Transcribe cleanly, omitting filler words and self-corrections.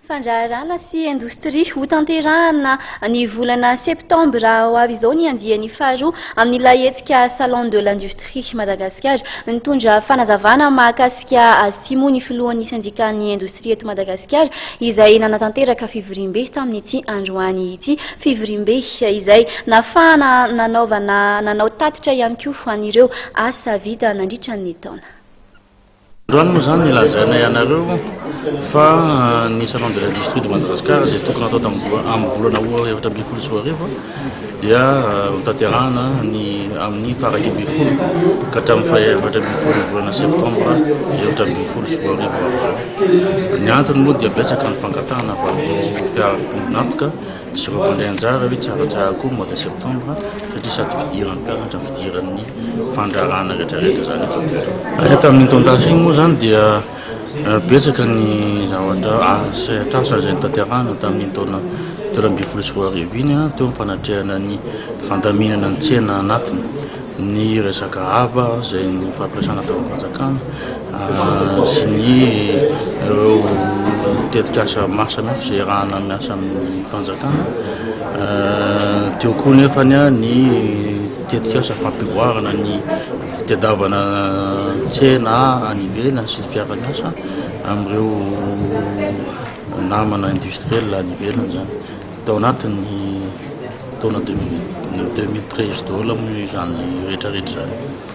Fandraharahana sy Indostria, Hotanterahana ny volana septambra ho avy izao ny andiany faharoa amin'ilay hetsika Salon de l'Industrie Madagascar. Nitondra fanazavana mahakasika azy ity moa ny filohan'ny sendikan'ny indostria eto Madagasikara izay nanatanteraka fivoriambe tamin'ity androany ity. Fivoriambe izay nafahana nanaovana nanao tatitra ihany koa an'ireo asa vita nandritra ny taona. Androany moa izany nilazainay anareo fa ny Salon de l'Industrie de Madagascar izay tokony hatao tamin'ny amin'ny volana août 2014 dia hotanterahana ny amin'ny faha 11 ka hatramin'ny faha 14 ny volana septembre 2014 ho avy izao. Ny antony moa dia betsaka ny fangatahana avy amin'ireo mpiara-miombon'antoka sy ireo mpandray anjara hoe tsaratsara koa mois de septembre satria sady fidiran'ny mpianatra no fidiran'ny fandraharahana rehetrarehetra izany eto an-toerana. Ary tamin'iny taon-dasa iny moa izany dia betsaka ny zavatra sehatr'asa izay notanterahana tamin'iny taona 2013 iny, teo ny fanatrehana ny fandaminana ny tsena anatiny. Ny resaka haba izay nifampiresahana tamin'ny fanjakana sy ny ireo tetikasa maro samihafa izay iarahana miasa amin'ny fanjakana. Teo koa nefany ny tetikasa fampivoarana ny fitadiavana tsena any ivelany sy ny fiaraha-miasa amin'ireo namana industriel any ivelany izany. Tao anatin'ny taona 2013 daholo moa izany rehetra rehetra izany.